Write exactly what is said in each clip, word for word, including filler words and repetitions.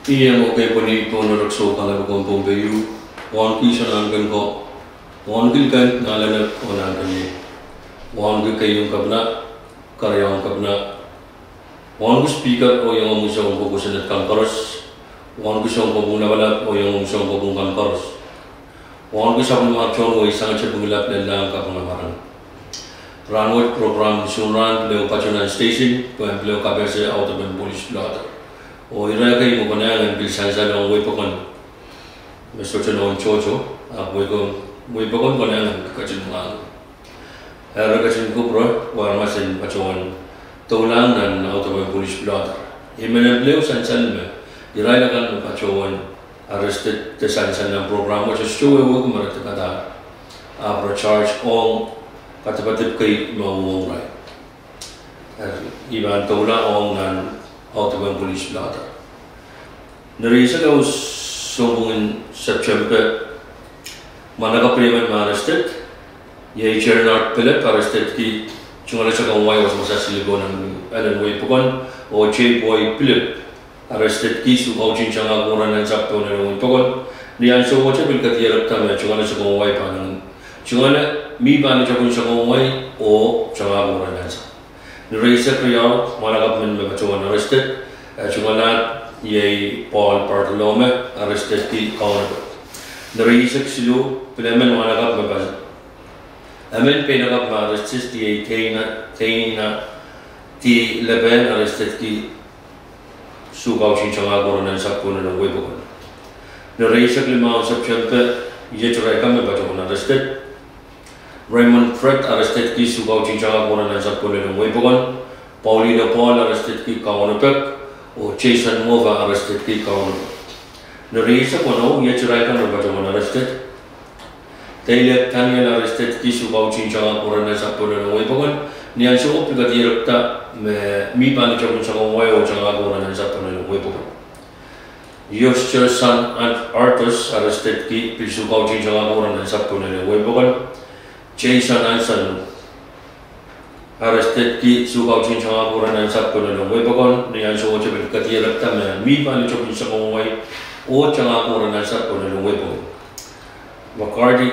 Ih emen kei pwehn pohn erek soukahlap en Pohnpei, wauneki soangen ko, wauneki likan Ngalanek oh Nahnken, wauneki keieun Kepina, Keriaun Kepina, wauneki Speaker oh iengomwi sounkopwung Senate kan koaros, wauneki sounkopwung lapalap oh iengomwi sounkopwung kan koaros, wauneki sapwellimomwi tohn wehi sang tepin lap lel lahng kaping marain. Rahnwet program en Sounrahn pil ehu patohwan station pwehn pil ehu kapehse audepen polis pilada. Oh ire kei me konehng en pil sansal ong wehi pokon me sohte nohn tohto, ahpw wehi pokon konehng en ketin mwahngih. Eri ketin kupwure pwe aramas en patohwan doulahng nan audepen polis pilada. I men pil ehu sansal me irail akan me patohwan arrested de sansal nan program wet sohte wehwehki me re kadar, ahpw re charge ong kadapadip kei me uhwong irail. Eri I pahn doula ong nan audepen polis pilada. Ni rieisek ehu sounpwong en Septempe, mwahnakapw riemen me arrested, iei Jernard Philip, arrestedki tungoale sakau en wai, wasawasa silipo nan elen wehi pokon, oh J. Boy Philip, arrestedki soukautihn tangahki weren ansapw pohn elen wehi pokon. Ni ansowohte pil kadierekda me tungoale sakau en wai pahn, tungoale, mi pahn tepin sakau en wai oh tangahki weren ansapw. Ni rieisek riau, mwahnakapw men me patohwan arrested, eh, tungoale iei Paul Bartolome, arrestedki Kaunope. Ni rieisek siluh, pil emen mwahnakapw me pa- emen peinakapw me arrested iei Dana, Dana D. Lepen, arrestedki soukautihn tangahki weren ansapw pohn elen wehi pokon. Ni rieisek limau en Septempe, iet irail kan me patohwan arrested. Raymond Fred, arrestedki soukautihn tangahki weren ansapw pohn elen wehi pokon. Paulino Paul, arrestedki Kaunopek. Oh Jason Mova, arrestedki Kaunopek. Ni rieisek weneu, iet irail kan me patohwan arrested. Deilek Daniel, arrestedki soukautihn tangahki weren ansapw pohn elen wehi pokon. Ni ansowo pil kadierekda me mi pahn tepin sakau en wai oh tangahki weren ansapw pohn elen wehi pokon. Eustace Artos, arrestedki pil soukautihn tangahki weren ansapw pohn elen wehi pokon. Jason Anson, arrestedki soukautihn tangahki weren ansapw pohn elen wehi pokon. Ni ansowohte pil kadierekda me mi pahn tepin sakau en wai oh tangahki weren ansapw pohn elen wehi pokon. McCarty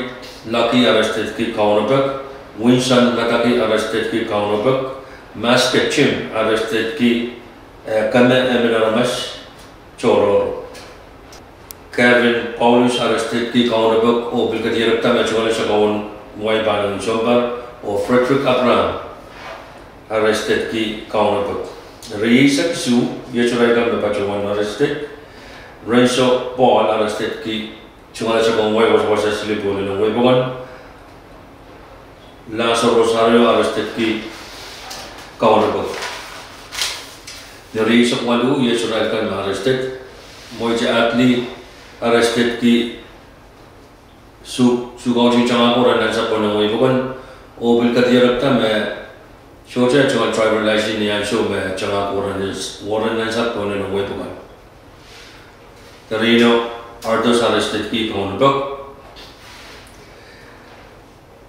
Lucky, arrestedki Kaunopek. Winson Mataki, arrestedki Kaunopek. Maske Jim, arrestedki, eh, keme emen aramas tohrohr. Kevin Paulus, arrestedki Kaunopek oh pil kadierekda me tungoale sakau en wai pahn sounpar. Oh Frederick Abraham, arrestedki Kaunopek. Rieisek isuh, iet irail kan me patohwan arrested. Renzo Paul, arrestedki tungoale sakau en wai, wasawasa silipo pohn elen wehi pokon. Laso Rosario, arrestedki Kaunopek. Ni rieisek waluh, iet irail kan me arrested. Moite Atli, arrestedki sou- soukautihn tangahki weren ansapw pohn elen wehi pokon. Oh pil kadierekda me sohte tungoal driver license ni ansou me tangahki weren ansapw pohn elen wehi pokon. Darino Artos, arrestedki Kaunopek.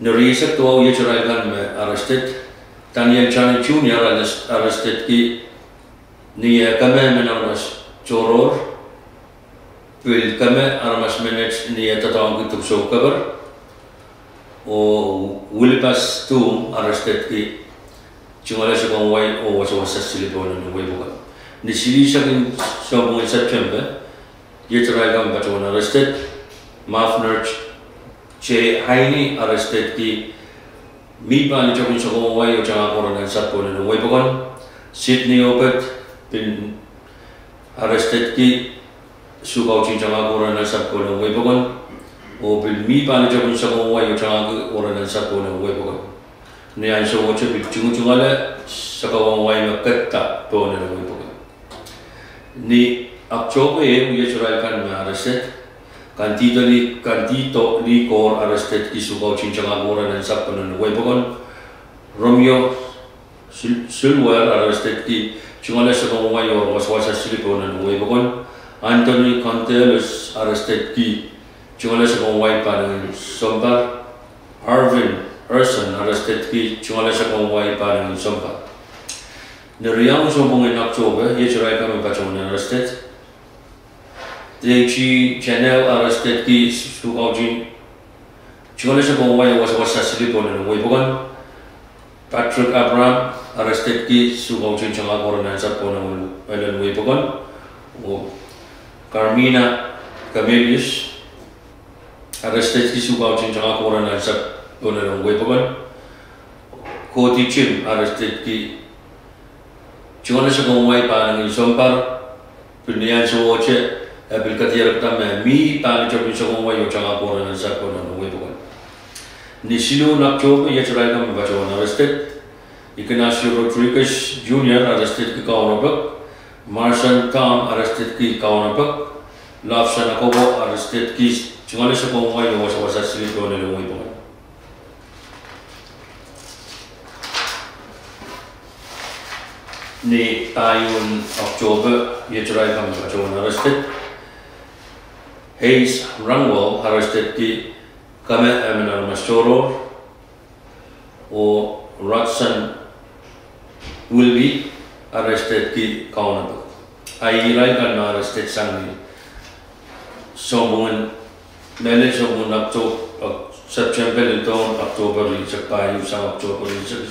Ni rieisek duwau, iet irail kan me arrested. Daniel Johnny Junior, arrestedki ni eh keme emen aramas tohrohr, pil keme aramas menet ni eh doadoahngki dipwisou keper. Oh Wilibas Tum, arrestedki tungoale sakau en wai oh wasawasa silipo pohn elen wehi pokon. Ni silihsek en sounpwong en Septempe, iet irail kan me patohwan arrested. Mafner J. Heine, arrestedki mi pahn tepin sakau en wai oh tangahki weren ansapw pohn elen wehi pokon. Sidney Obed, pil arrestedki soukautihn tangahki weren ansapw pohn elen wehi pokon. Oh pil mi pahn tepin sakau en wai oh tangahki weren ansapw pohn elen wehi pokon. Ni ansowohte pil tungotungoale sakau en wai me ketiket pohn elen wehi pokon. Ni Oktohpe ehu, iet irail kan me arrested. Kandihdo Li- Kandihdo Likor, arrestedki soukautihn tangahki weren ansapw pohn elen wehi pokon. Romeo Sul- Sulwer, arrestedki tungoale sakau en wai oh wasawasa silipo pohn elen wehi pokon. Anthony Contelos, arrestedki tungoale sakau en wai pahn sounpar. Arvin Erson, arrestedki tungoale sakau en wai pahn sounpar. Ni riau en sounpwong en Oktohpe, iet irail kan me patohwan arrested. Deji Janel arrestedki sukautih tungoale sakau wai oh wasawasa sili pohn elen wehi pokon. Patrick Abraham arrestedki sukautih tangahki koren ansapw pohn elen wehi pokon. Oh Carmina Camillus arrestedki sukautih tangahki koren ansapw pohn elen wehi pokon. Koti Jim arrestedki tungoale sakau wai pahn ngin sounpar, pil ni ansouohte e pil kadiarkihda me mih pahn tepin sakau wai oh tangahki koren ansapw pohn elen wehi pokon. Ni siluh en Oktohpa iet irail kan me patohwan arrested: Ignacio Rodriguez Junior arrestedki Kaunopik, Marson Tom arrestedki Kaunopik, Lobson Akobo arrestedki tungoale sakau wai oh wasawasa sili pohn elen wehi pokon. Ni pahieu en Oktohpa iet irail kan me patohwan arrested: Hayes Rangwell arrestedki Kame emen aramas tohrohr, oh Rodson Wilby arrestedki Kaunopik. A irail kan me arrested sang ni sounpwong en, mehlel sounpwong en Oktohpa, Septempe leledohng Oktohpa rieisek pahieu sang Oktohpa rieisek,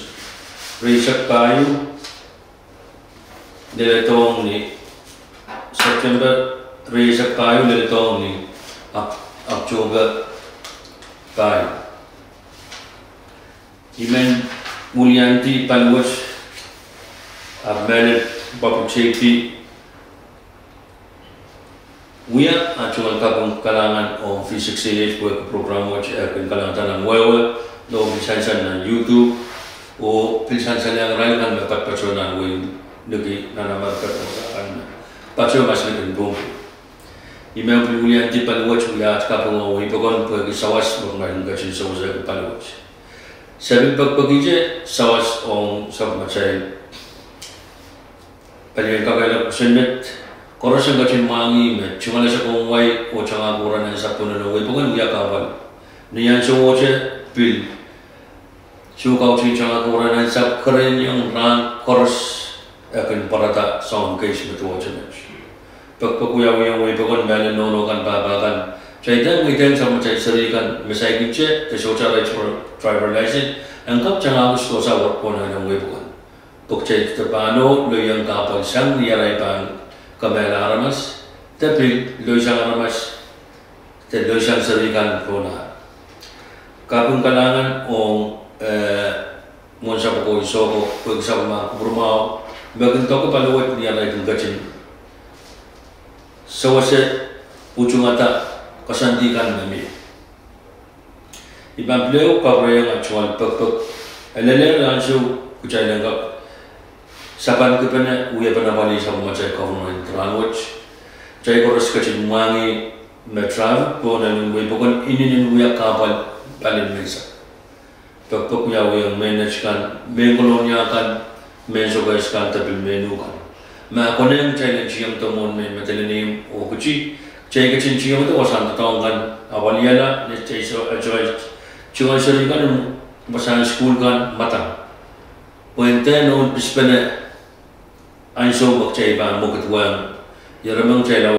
rieisek pahieu leledohng ni, Septempe rieisek pahieu leledohng ni Oktohpa pahieu. I men wiliandi paliwet, ahpw mehlel public safety wia ah tungoal kaping kalahngan ong V six A H pwehki program wet e kin kalahngada nan wehwe, oh pil sansal nan YouTube, oh pil sansal iang irail kan me patopato nan wehin Niki nan Amerika kan me patohwan mas likin Pohnpei. I men pil wiliandi paliwet wia aht kaping ong wehi pokon pwehki sawas me kumwail kin ketin sewesehki paliwet. Se pil pekipekihte sawas ong sapwellimatail palien kakehlaka kosonned, koaros en ketin mwahngih me tungoale sakau wai oh tangahki koren ansapw pohn elen wehi pokon wia kahpwal. Ni ansouohte pil sukautih tangahki koren ansapw kereniong rahn koaros, e kin pwarada soahng keis me duwehte met. Pekipek wiawiong wehi pokon, mehlel nohno kan, pahpa kan, kitail dehr ngehi dehr sapwellimatail seri kan me saikinte de sohte arail driver license en kak tangahki sewese wai pohn elen wehi pokon. Pwe kitail de pahn oh loieng kahpwal sang ni arail pahn kemehla aramas, de pil loisang aramas, de loisang seri kan pohn ah. Kaping kalahngan ong, eh, mwohn sapwoko Isoko pwehki sapwellimar kupwurmwahu me kin doke paliwet ni arail kin ketin sewese utungada koasoandi kan me mie. I pahn pil ehu kapwurehiong ah tungoal pekipek, e lellehr ansou kitail en kak sapankipene wiepene pali sapwellimatail government en rahn wet. Kitail koaros ketin mwahngih me traffic pohn elen wehi pokon inenen wia kahpwal pali menseng. Pekipek wiawiong mehnet kan, mehn Kolonia kan, mehn Sokehs kan de pil mehn uh kan. Ma konehng kitail en tiengdo mwohn mehn Madolenihmw oh Kiti, kitail ketin tiengdo wasahn doadoahk kan, apwaliala ni kitail sewese tungoal seri kan, wasahn sukuhl kan, mwadang. Pwehn dehr nohn pisipene ansou me kitail pahn mwekid wehng. Ieremwen kitail